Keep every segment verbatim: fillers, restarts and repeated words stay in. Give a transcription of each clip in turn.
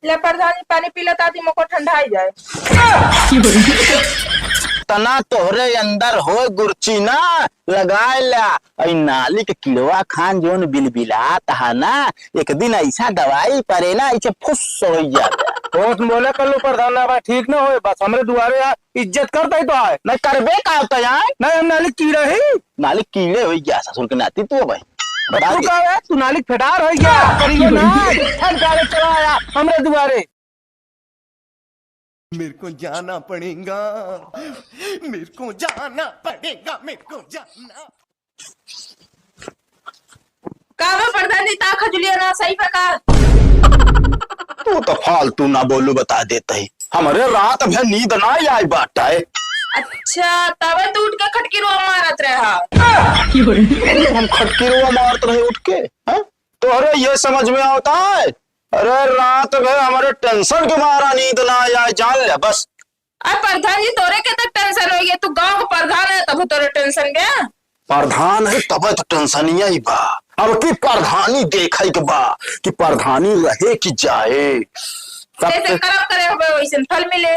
ले प्रधान जी, पानी पी ले, ताकि मोको ठंडाई जाए। तना तोहरे अंदर हो गुरची ना, लगाए ला। ई नाली के किड़वा खान जोन बिलबिलात हा ना, एक दिन ऐसा दवाई परे ना, ऐसे फुस हो जाता। होश में बोले कल्लू प्रधान, ना भाई, ठीक ना होए, बस हमरे दुआरे आ, इज्जत करता ही तो आए। नहीं करबे का होता यार? नहीं, हम नाली कीड़ा ही। नाली कीड़े हो गया ससुर के नाती तू भाई। बता तू दे। का है? तू नाली फेटार हो गया। करियो ना, हम गाड़ी चला आया हमरे दुआरे। मेरे को जाना पड़ेगा, मेरे को जाना पड़ेगा, मेरे को जाना। का बा प्रधान जी, ता खजुलिया ना सही बा का? तू तो फालतू ना बोलू, बता देत ही, हमरे रात भर नींद ना आई बाटे। अच्छा, तबे तू उठ के खटकी रुआ मारत रहा। हम खटकी रुआ मारत रहे उठ के, हैं? तोहरे ये समझ में आवता है? अरे रात भर हमरे tension के मारा नींद ना आए, जान ले बस। अरे प्रधान जी, तोरे के तक tension होइ गया, तू गांव के प्रधान है तब तोरे tension बे। प्रधान है तब तो tension ही बा। अब की प्रधानी देखे के बा कि प्रधानी रहे कि जाए। तब जैसे ते करम करे होबे वैसे फल मिले।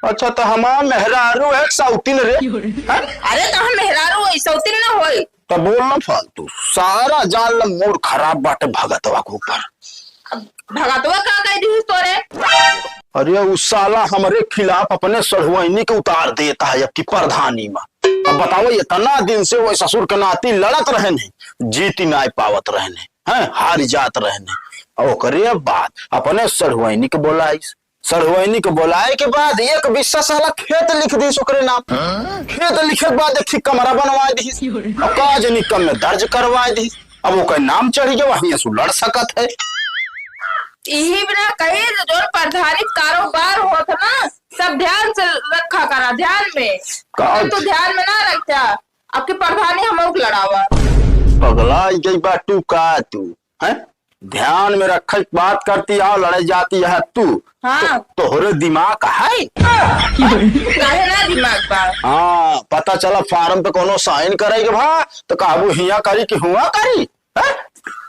अच्छा, तो हमार मेहरारू है सौतीन रे? हैं? अरे तो हम मेहरारू है, सौतीन ना होई। तो बोल ना फालतू, सारा जान ल mood खराब बाटे भगतवा के ऊपर। अब भगतवा का कह दी तोरे? अरे उ साला हमरे खिलाफ अपने सढ़ुआइनी के उतार देता है अब की प्रधानी में। अब बताओ, इतना दिन से वो ससुर के नाती लड़त रहन है, जीत नाय पावत रहन है, हैं, हार जात रहन है। और ओकरे बाद अपने सढ़ुआइनी के बोलाइस, सढ़ुआइनी के बोलाए के बाद एक बिस्सा साला खेत लिख दीस ओकरे नाम। खेत लिखे के बाद एक ठे कमरा बनवा दीस, और का जनी कम में दर्ज करवा दीस। अब ओकर नाम चढ़ गया, वहीं से लड़ सकत है। यही बिना कही जो प्रधानी कारोबार होत ना, सब ध्यान से रखा करा, ध्यान में। का? तू ध्यान में ना रखता, अब की प्रधानी हम लोग लड़ावा। पगला गई बा तू का तू, हैं? ध्यान में रखे के बात करती है, लड़े जाती है तू। हाँ। तो, तोहरे दिमाग है? काहे ना दिमाग बा? हाँ, पता चला फार्म पे कोनो साइन करे के भा, तो कहबू हिया करी कि हुआ करी, हैं?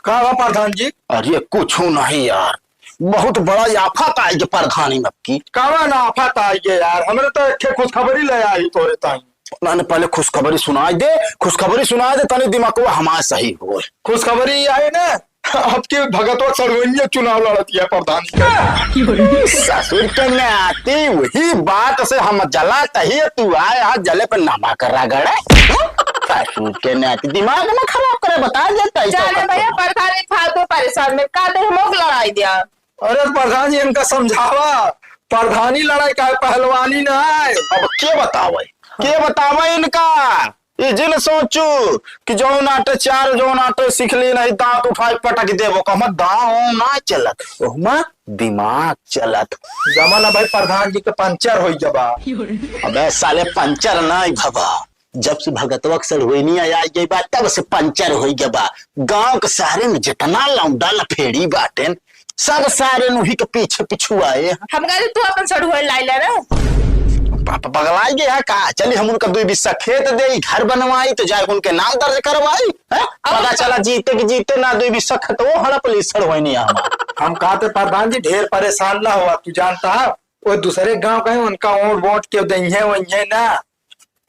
का बा प्रधान जी? अरे कुछ नहीं यार, बहुत बड़ा आफत आई के प्रधानी में की। कावा ना आफत आई के यार, हमरे तो एक ठे खुशखबरी ले आई तोरे ताई। ना, ना, पहले खुशखबरी सुनाई दे, खुशखबरी सुनाई दे, तनी दिमागवा हमार सही होए। खुशखबरी ई आई ना, अब के भगतवा सढ़ुआइनिया चुनाव लड़त है प्रधान के। ससुर के नाती, वही बात से हम जला तही तू आए, आज जले पे नमक रगड़े। ससुर के नाती, दिमाग ना खराब करे, बता देता है जाने तो। भैया, प्रधान जी फालतू परेशान में का दे, हम लोग लड़ाई दिया। अरे प्रधान जी, इनका समझावा, प्रधानी लड़ाई का है, पहलवानी ना है। अब के बतावे, के बतावे इनका? ये जिन सोचू कि जौन आटे चार, जौन आटे सीख ली नहीं, दांत उठाए पटक देबो। कहमा दांत ना चलत, ओहमा दिमाग चलत। जमाना भाई प्रधान जी के पंचर होई गबा। अबे साले पंचर ना भवा, जब से भगतवा के सढ़ुआइनिया आई गई बा, तब से पंचर होई गबा। गांव के सारे में जितना लौंडा लफेड़ी बाटेन, सब सारे उही के पीछे पिछुआए हैं। हम कहते तू अपन सढ़ुआइन लाई ले रे। पापा पगलाई गए हैं का? चली हम उनका दुई बिस्सा खेत देई, घर बनवाई, तो जाए उनके नाम दर्ज करवाई, हैं? अब पता चला जीते के जीते ना दुई बिस्सा खेत वो हड़प ली सढ़ुआइनिया हमार। हम कहते प्रधान जी ढेर परेशान ना हुआ, तू जानता है वो दूसरे गांव के हैं, उनका ओट वोट के दइहे वइहे ना।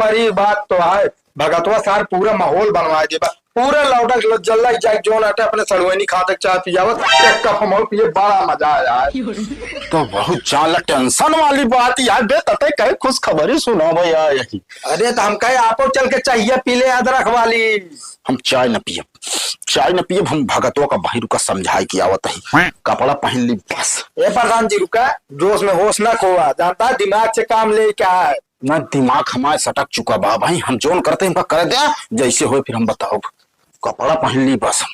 पर ये बात तो है, भगतवा सार पूरा माहौल बनवा देबा, पूरा लौटक ल-, जल्ला जाए जोन आटे अपने सड़ुआइनी खाते चाय पियावत, एक कप हम और पिए, बड़ा मजा आया है। तो बहुत ज्यादा tension वाली बात यार, बे तते कहे खुशखबरी सुनावा भैया यही। अरे तो हम कहे आपो चल के चाहिए पी ले अदरक वाली। हम चाय न पियब, चाय न पियब, हम भगतवा का बहिरू का समझाई के आवत ही। कपड़ा पहन ली बस। ए प्रधान जी रुका, जोश में होश न खोआ, जानता है दिमाग से काम ले क्या है। ना, दिमाग हमारे सटक चुका बा भाई, हम जोन करते हैं, हमका करे दे, जैसे होए फिर हम बताओ। कपड़ा पहन ली बस हम।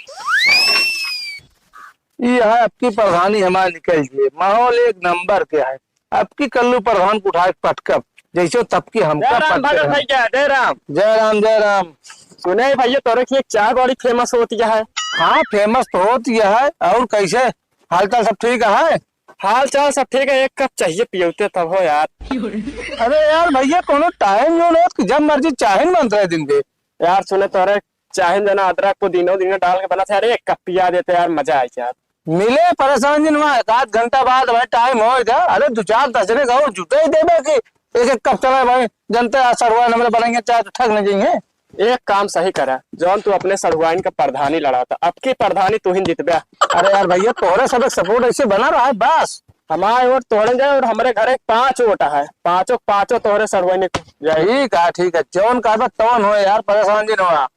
ई है अबकी प्रधानी हमारे निकल गए, माहौल एक नंबर के है। अबकी कल्लू प्रधान को उठाए के पटकब, जैसे तबकी हमका जय राम पटके भगत हैं। भैया, जय राम। जय राम, जय राम। सुने भैया, तोरे की एक चाय बड़ी famous होती है। हाँ, famous तो होती है। और कैसे, हाल चाल सब ठीक है? हाल चाल सब ठीक है, एक कप चाहिए पियौते तब हो यार। अरे यार भैया, कोनो time जो लो कि जब मर्जी चाहे न बनत रहे दिन के। यार सुने तोरे चाहे जना अदरक को दिनों दिन डाल के बनाते, अरे एक कप पिया देते यार, मजा आ जात। मिले परेशान जिन हुआ, एक आध घंटा बाद भाई टाइम होइ जा। अरे दो चार दस जने का और जुटे ही देबे कि एक एक कप चले भाई, जनते आज सड़ुआइन हमरे बनाइए चाय तो थक न जाइए। एक काम सही करा, जौन तू अपने सड़ुआइन का प्रधानी लड़ाता, अब की प्रधानी तू ही जीतबे। अरे यार भैया, तोहरे सब एक सपोर्ट ऐसे बना रहा है बस। हमारे वोट तोड़े जाए और हमरे घरे पाँच वोट है, पाँचों पाँचों तोहरे सड़ुआइन जाए। ठीक है, ठीक है, जौन कहबे तौन हो यार, परेशान जिन हुआ।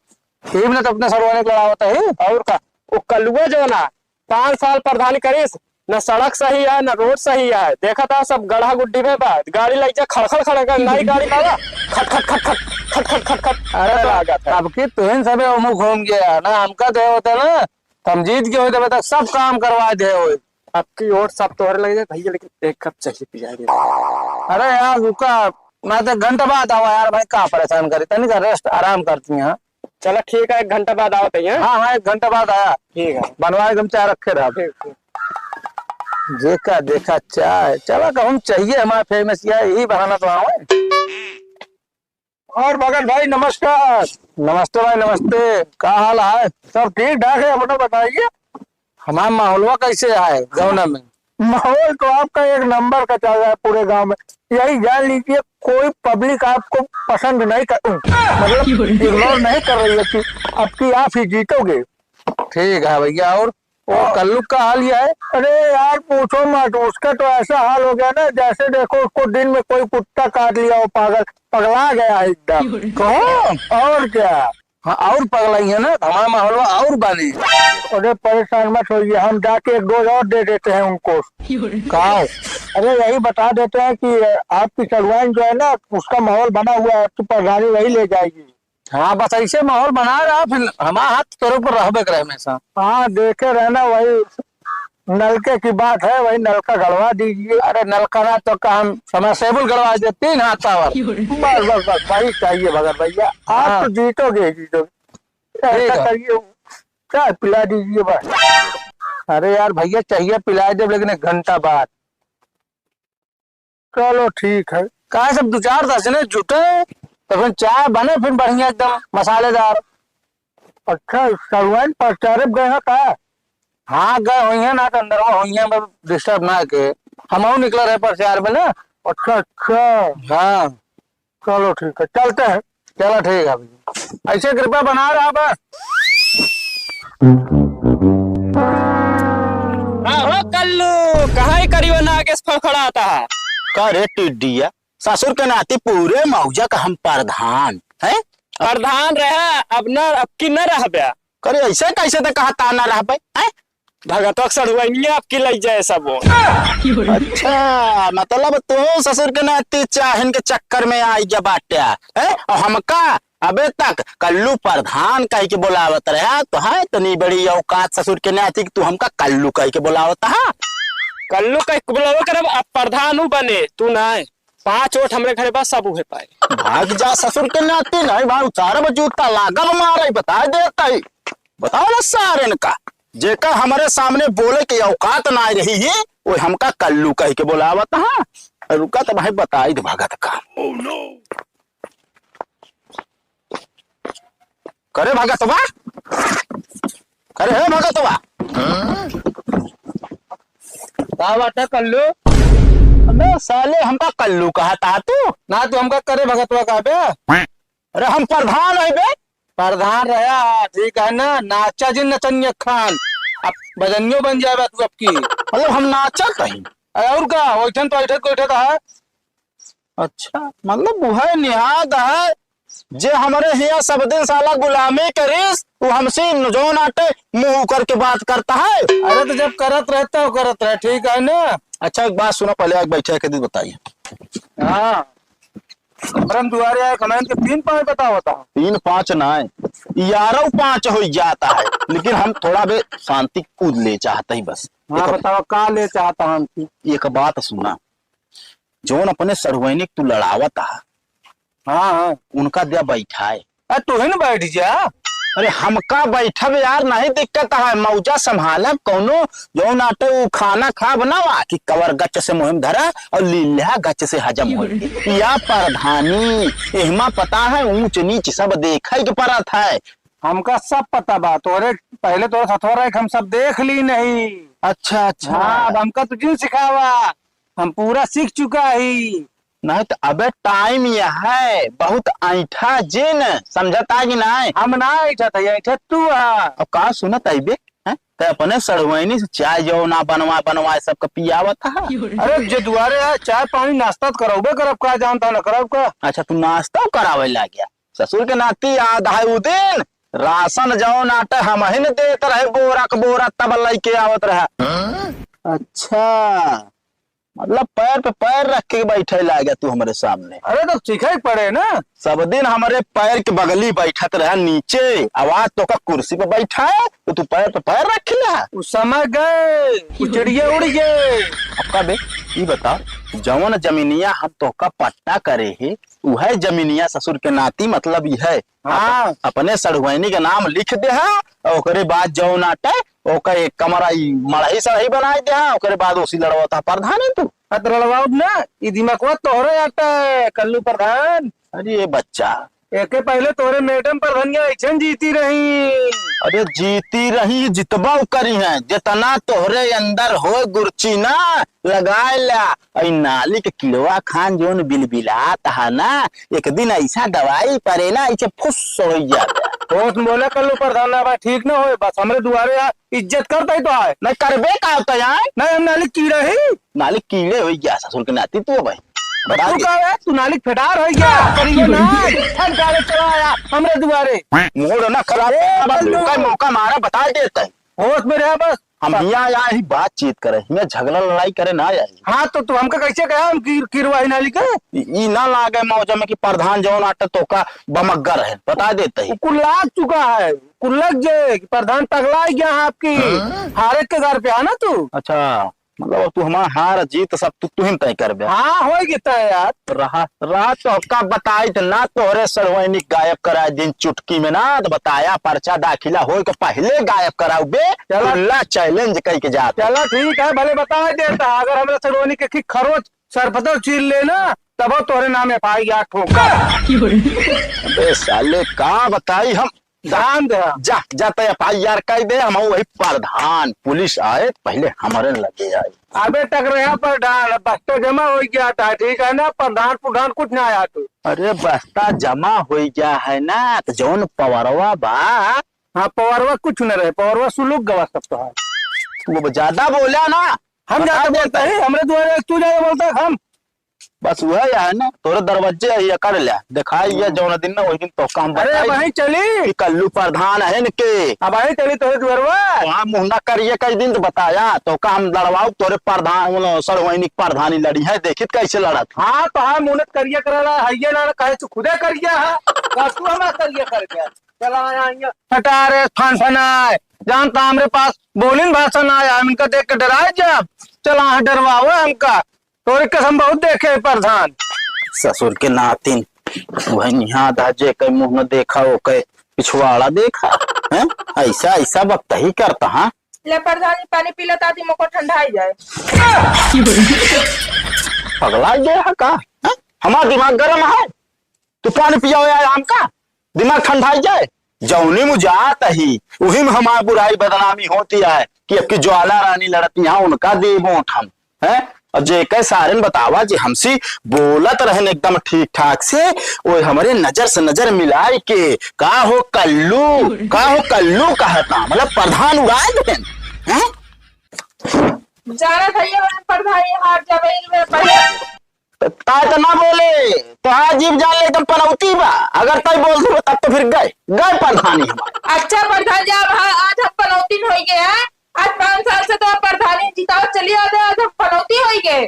टीम ने तो अपने सड़ुआइन के लड़ावत है। और का, वो कल्लुआ जौन है, पाँच साल प्रधानी करिस, न सड़क सही है, न रोड सही है। देखा था सब गड्ढा गुड्ढी में बा, गाड़ी लाइक जा खड़ खड़ खड़ कर, नई गाड़ी लावा, खट खट खट खट, खट खट खट खट। अरे तो लागत है। अब की तुहिन सबे मुँह घूम गया ना, हमका दे होते ना, हम जीत गए होते, तब तक सब काम करवा दे होते। अब की वोट सब तोहरे लग जाए भैया, लेकिन एक कप चाहिए पिया दे। अरे यार रुका, मैं तो एक घंटा बाद आवा यार, भाई का परेशान करी, तनी का रेस्ट आराम करती हैं। चला ठीक है, एक घंटा बाद आवत है, हैं? हाँ, हाँ, एक घंटा बाद आया। ठीक है। बनवाए एकदम चाय रखे रहा। ठीक, ठीक। जेका देखा चाय, चला कहूँ चाहिए हमारा फेमस, यही बहाना तो आवे। और भगत भाई नमस्कार। नमस्ते भाई, नमस्ते। का हाल है? सब ठीक ठाक है, अपना बताइए। हमारा माहौलवा कैसे है गाँव में? माहौल तो आपका एक नंबर का चल रहा है पूरे गांव में। यही जान लीजिए, कोई पब्लिक आपको पसंद नहीं कर, मतलब इग्नोर नहीं कर रही है कि अब की आप ही जीतोगे। ठीक है भैया, और, और कल्लू का हाल यह है? अरे यार पूछो मत, उसका तो ऐसा हाल हो गया ना, जैसे देखो उसको दिन में कोई कुत्ता काट लिया हो, पागल पगला गया है एकदम। कहो। और क्या। हाँ, और पगलाई है ना, हमारा माहौलवा और बानी। अरे परेशान मत होइए, हम जाके एक डोज और दे देते हैं उनको। का? अरे यही बता देते हैं कि आपकी सड़ुआइन जो है ना, उसका माहौल बना हुआ है, आपकी प्रधानी वही ले जाएगी। हाँ, बस ऐसे माहौल बना रहा, फिर हमारा हाथ तोरे ऊपर रहबे करे हमेशा। हाँ, देखे रहना वही। नलके की बात है, वही नलका गड़वा दीजिए। अरे नलका ना तो का हम समरसेबल गड़वा दे, तीन हाथ पावर। बस, बस, बस, वही चाहिए भगत भैया। आप हाँ। तो जीतोगे ही जीतोगे। ठीक ऐसा है। करिए, चाय पिला दीजिए बस। अरे यार भैया, चाहिए पिला दे, लेकिन एक घंटा बाद। चलो ठीक है। काहे सब दो चार दस जने जुटे, तो फिर चाय बने, फिर बढ़िया एकदम मसालेदार। अच्छा, सड़ुआइन प्रचारे गए हैं का? हाँ, गए होइहैं ना, तो अंदरवा होइहैं, बस डिस्टर्ब ना के। हमहू निकले रहे प्रचार में ना। अच्छा, अच्छा। हाँ। चलो ठीक है, चलते हैं। चलो ठीक है भैया, ऐसे कृपा बना रहा बस। आहो कल्लू, कहाँ ही करियो ना आगे से फड़फड़ाता है? का रे टिड्डिया, ससुर के नाती पूरे मौजा का हम प्रधान हैं। प्रधान रहा, अब न, अब की न रहब्या। करे ऐसे कैसे तो कहा ता ना रहबे, हैं? भगतवा के सड़ुआइनिया अब की लई जाए सब। अच्छा, मतलब तू ससुर के नाती चाहन के चक्कर में आई गया बाट्या, हैं? और हमका अबे तक कल्लू प्रधान कह के बोलावत रहा, तो है तो नहीं बड़ी औकात ससुर के नाती कि तू हमका कल्लू कह के बोलावत हा। कल्लू कह के बोलावे करब, अब प्रधान ऊ बने, तू ना है। पाँच वोट हमरे घरे बा, सब उहे पाए। भाग जा ससुर के नाती, नहीं भाई उतारब जूता, लागब मारे, बता देता ही। बताओ ना सारन का, जेकर हमरे सामने बोले के औकात ना रही है, वो हमका कल्लू कह के बोलावत हा। रुका तो भाई बताई दे भगत का। करे भगतवा, करे हे भगतवा। का बात है कल्लू? अबे साले हमका कल्लू कहा था तू? ना तू हमका करे भगतवा कहा बे? अरे हम प्रधान है बे। प्रधान रहा, ठीक है ना? नाचा जिन नचनिया खान, अब बजनियो बन जाए तू अब की। मतलब हम नाचा कहीं? अरे और का, ओइठन तो ओइठन को ओइठन कहा। अच्छा, मतलब उहे निहाद है, जे हमरे हियाँ सब दिन साला गुलामी करिस, वो हमसे जौन आटे मुँह करके बात करता है। अरे तो जब करत रहता हो, करत रहे, ठीक है ना? अच्छा, एक बात सुनो, पहले आके बैठे के दिन बताइए। हाँ, हमरन दुआरे आए, हमरन के तीन पाँच बताओ, बताओ। तीन पाँच ना है, ग्यारह पाँच हो जाता है, लेकिन हम थोड़ा बे शांति कूद ले चाहते ही बस। हाँ, एक बताओ, का ले चाहता हम की? एक बात सुना, जौन अपने सढ़ुआइनी के तू लड़ावत हा, हाँ, हाँ। उनका द्या बैठाए। आ, तू ही न बैठ जा। अरे, हमका बैठब यार, नहीं दिक्कत है, मौजा संभालब, कौनो जौन आटे उ खाना खाब ना वा कि कवर गच से मुँह में धरा और लील्हा गच से हजम हो। या प्रधानी, एहमा पता है, ऊंच नीच सब देखे के परत है। हमका सब पता बा, तोरे पहले तोरे सथवा रहे, हम सब देख ली नहीं। अच्छा, अच्छा। हाँ, अब हमका तू जिन सिखावा, हम पूरा सीख चुका ही। नहीं तो अबे टाइम यह है, बहुत ऐंठा जिन, समझता कि नहीं? हम ना ऐंठत है, ऐंठत तू है। अब का सुनत है बे? हैं? ते अपने सड़ुआइनी से चाय जो ना बनवा, बनवा सबका पियावत है। अरे जे दुआरे है, चाय पानी नाश्ता तो करौबे करब का, जानता ना करब का। अच्छा, तू नाश्ता करावे लाग गया। ससुर के नाती याद है उ दिन, राशन जौन आटे हमहिन देत रहे, बोरा क बोरा तब लइके आवत रहे। अच्छा, मतलब पैर पे पैर रख के बैठे लागे तू हमरे सामने। अरे तो सीखे के पड़े ना। सब दिन हमरे पैर के बगली बैठत रहे नीचे, आवाज तो का कुर्सी पे बैठा है तो तू पैर पे पैर रख ले। उ समय गए, उ चिड़िया उड़ गए। अब का बे, ई बता, जौन जमीनिया हम तोहका पट्टा करे है, उहे जमीनिया ससुर के नाती, मतलब ई है। हाँ। अप-, अपने सड़ुआइनी के नाम लिख दे हा, और ओकरे बाद जौन आटे, ओकर एक कमरा ई मड़ही सड़ही बनाए दे हा, ओकरे बाद ओसी लड़वता प्रधान है तू। हाँ, तो लड़वाउब ना, ई दिमागवा तोहरे आटे, कल्लू प्रधान। अरे बच्चा। एके पहले तोहरे मैडम प्रधानिया ऐसन जीती रही। अरे जीती रही, जितबा करी है, जितना तोहरे अंदर हो गुरची ना, लगाए ला। ई नाली के किड़वा खान जौन बिलबिलात है ना, एक दिन ऐसा दवाई परे ना, ऐसे फुस हो जाता। होश बोले कल्लू प्रधान, ना बा, ठीक ना होए, बस हमरे दुआरे आ, इज्जत करता ही तो आए। नहीं करबे का होता यार? नहीं, हम नाली कीड़े ही। नाली कीड़े हो गया ससुर के नाती तू भाई। बता तू दे। का है? तू नाली फेटार हो गया, करिए ना, थक गाड़े चला आया हमरे दुआरे। मूड ना खराब ए, कर, बस कल्लू। मौका, मौका मारा, बता देते हैं। होश में रहे बस। हम हियाँ आया ही बातचीत करे, हियाँ झगड़ा लड़ाई करे ना आया ही। हाँ, तो तू हमका कैसे कहा हम किर-, किरवाही नाली के? ई, ई ना लागे मौजा में कि प्रधान जौन आटे तोका बमग्गर है, बता देते ही। कुल लाग चुका है, कुल लग जे कि प्रधान पगला गया है आपकी। हाँ? हारे के घर पे है ना तू? अच्छा, मतलब अब तू हमार हार जीत सब तू, तू ही तय करबे। हाँ, होई गया तय यार। रहा, रहा तो का बताई तो ना तोहरे सड़वैनिक गायब कराए दिन चुटकी में ना तो बताया पर्चा दाखिला होए के पहले गायब कराऊ बे। चला। खुला चैलेंज कई के जात। चला ठीक है, भले बता देता, अगर हमरा सड़वैनिक के खरोच सरपतल चीर लेना तबो तोहरे नाम एफ आई आर ठोका। अबे साले का बताई हम। ध्यान दे। जा, जा, तै एफ आई आर कह दे, हम वही प्रधान, पुलिस आए, पहले हमारे लगे आए। अबे टकराया प्रधान, बस्ता जमा हो गया था, ठीक है ना, प्रधान, प्रधान कुछ ना आया तू। अरे बस्ता जमा हो गया है ना, तो जौन पवरवा बा। हाँ, पवरवा कुछ न रहे, पवरवा सुलुक गवा सब तो है। तू अब ज्यादा बोला ना, हम बता ज्यादा बोलता देता है, हमरे दुआरे तू ज्यादा बोलता है, हम बस वह है ना, तोरे दरवाजे है, ये कर ले, दिखाई ये हम्म। जौन दिन ना, वही दिन तो काम अरे, बताई अब वहीं चली। कि कल्लू प्रधान है इनके। अब वहीं चली तोरे दुआरवा। वहाँ मुहना करिए कई दिन तो बताया, तो काम लड़वाओ तोरे प्रधान, वो सड़वैनिक प्रधानी लड़ी है, देखित कैसे लड़त। हाँ, तो हाँ, मुहनत करिए कर रहा है, ये ना कहे तू खुदे करिए है, बस तू हमारा करिए कर गया। चला आया, आया। हटा रे, फन फनाए। जानता हमरे पास बोलिन भाषा ना आया, इनका देख के डराए जब। चला, हाँ, डरवाओ हमका। तोरे कसम बहुत देखे प्रधान। ससुर के नातिन, वही निहा दा जे कई मुँह न देखा, वो कई पिछवाड़ा देखा, हैं? ऐसा, ऐसा वक्त ही करता, हाँ? ले प्रधान जी, पानी पी ले, ताकि मोको ठंडा ही जाए। पगला गया है का? हैं? हमारा दिमाग गरम है, तू पानी पियाओ यार हमका, दिमाग ठंडा ही जाए। जौनी में जात ही, वही में हमार बुराई बदनामी होती है कि अब की ज्वाला रानी लड़ती हैं, उनका दे वोट हम। हैं? और जे कह सारन बतावा जे हमसे बोलत रहन एकदम ठीक ठाक से, वो हमरे नजर से नजर मिलाए के, "का हो कल्लू, का हो कल्लू?" कहता, मतलब प्रधान उड़ाए देन, हैं? जाना था ये वाला प्रधान, ये हार जमीन में पहले। त-, ताय तो ना बोले, तोहार जीभ जान ले एकदम पनौती बा। अगर ताय बोल देबे तब तो फिर गए, गए प्रधानी हमारे। अच्छा प्रधान जी, अब हाँ, आज हम पनौती न होई गए हैं। आज पाँच साल से तो आप प्रधानी जिताओ चली आते, आज हम पनौती होई गए।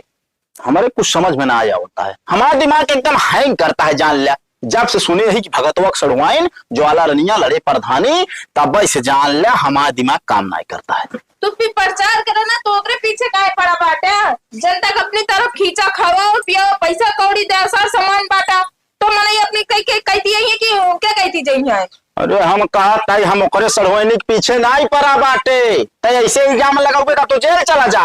हमारे कुछ समझ में ना आया होता है, हमारा दिमाग एकदम हैंग करता है, जान लिया। जब से सुने ही कि भगतवा के सड़ुआइन ज्वाला रनिया लड़े प्रधानी, तब से जान लिया हमारा दिमाग काम नहीं करता है। तू भी प्रचार करे ना, तो ओकरे पीछे काहे पड़ा बाटे? जनता के अपनी तरफ खींचा, खावा और पियावा, पैसा कौड़ी दे, सर सामान बांटा, तो मनई अपनी कई के कहती है कि उनके कहती जई है। अरे हम कहा ताई, हम ओकरे सड़वैनी के पीछे नहीं पड़ा बाटे, ताई ऐसे इल्जाम लगाओगे का तो जेल चला जा।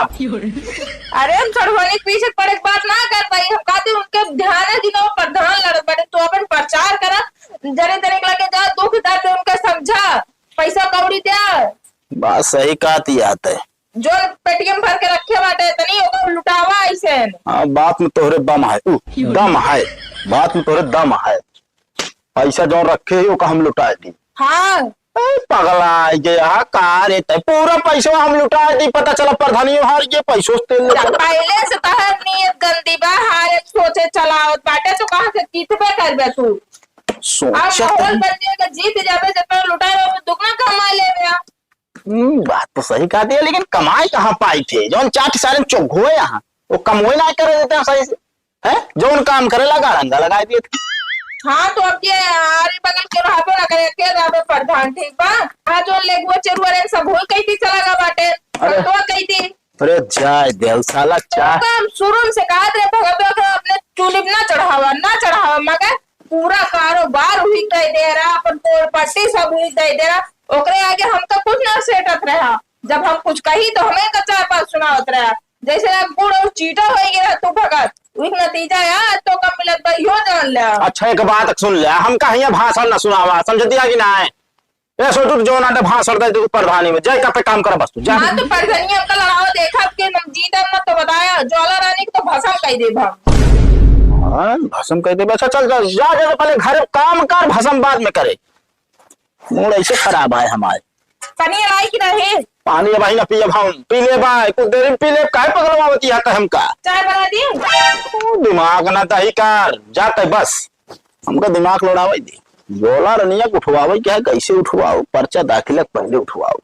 अरे हम सड़वैनी के पीछे पड़े के बात ना कर पाई, हम कहते उनके ध्यान है जिन्हों प्रधान लड़त बाटे, तो अपन प्रचार करा, जने तने के लगे जा, दुख दर्द उनका समझा, पैसा कौड़ी दे। बात सही कहती आते। जो पेटीएम भर के रखे बाटे, तनी ओकर लुटावा ऐसे। हाँ, बात में तोहरे दम है, उ, दम है, बात में तोहरे दम है। पैसा जौन रखे ही, ओका हम लुटाए दी। हाँ। ए, पगला आई गया का रे? तै पूरा पैसवा हम लुटाए दी, पता चला प्रधानियो हार गए, पैसो से तेल लेके। पहले से तहर नियत गंदी बा, हार एक सोचे चलावत बाटे, तो कहाँ से जीतबे करबे तू? अब सोचा माहौल तनी। बन जाएगा, जीत जाबे, जितना लुटाए रहो, दुगना कमा लेबे। हम्म, बात तो सही कहा दिया, लेकिन कमाई कहाँ पाई थे? जौन चाट सारे चोघो है यहाँ, वो कमवे ना करे देते हैं सही से, हैं? जौन काम करे लगा, रंगा लगा दिए थे। हाँ, तो अब ये आरे बगल के रहबो ना करे, के रहबे प्रधान, ठीक बा? हाँ, जौन लेगुआ चेरुआ रे सब होई कही थी, चला गा बाटे, अरे। तो कही थी। अरे जाए दे, उ साला तो चाह। काम शुरू से कहा थे, भगत अपने चूल्ही पे ना चढ़ावा, ना चढ़ावा, मगर पूरा कारोबार वही कह दे रहा, अपन पोल पट्टी सब वही दे दे रहा, ओकरे आगे हमका कुछ ना सेटत रहा। जब हम कुछ कही तो हमें का चार पांच सुनावत रहा, जैसे अब गुड़ और चीटा हो गया तू भगत, वही नतीजा है, आज तो कम मिलत बा, यो जान ले। अच्छा, एक बात सुन ले, हम कहिया भाषण न सुनावा, समझतिया कि ना है? ए, सोचू तो जौन आटे भाषण दे दे प्रधानी में, जाए का पे काम कर बस तू, जा। हाँ, तो प्रधानी हमका लड़ावा देखा कि हम जीतब ना तो बताया, ज्वाला रानी को तो भसम कह देब हम। हाँ, भसम कह देब। अच्छा, चल, चल, जा, जा, जा, पहले घर काम कर, भसम बाद में करे। मूड ऐसे खराब है हमारे। पानी लाई कि नहीं? पानी अब ही ना पियब हम, पी ले भाई, कुछ देर में पी ले, काहे पगलवा होती है हमका? चाय बना दी? ओ, दिमाग ना दही कर, जाते बस। हमका दिमाग लड़ावे दे। ज्वाला रनिया के उठवावे के है, कैसे उठवाओ? पर्चा दाखिला के पहले उठवाओ।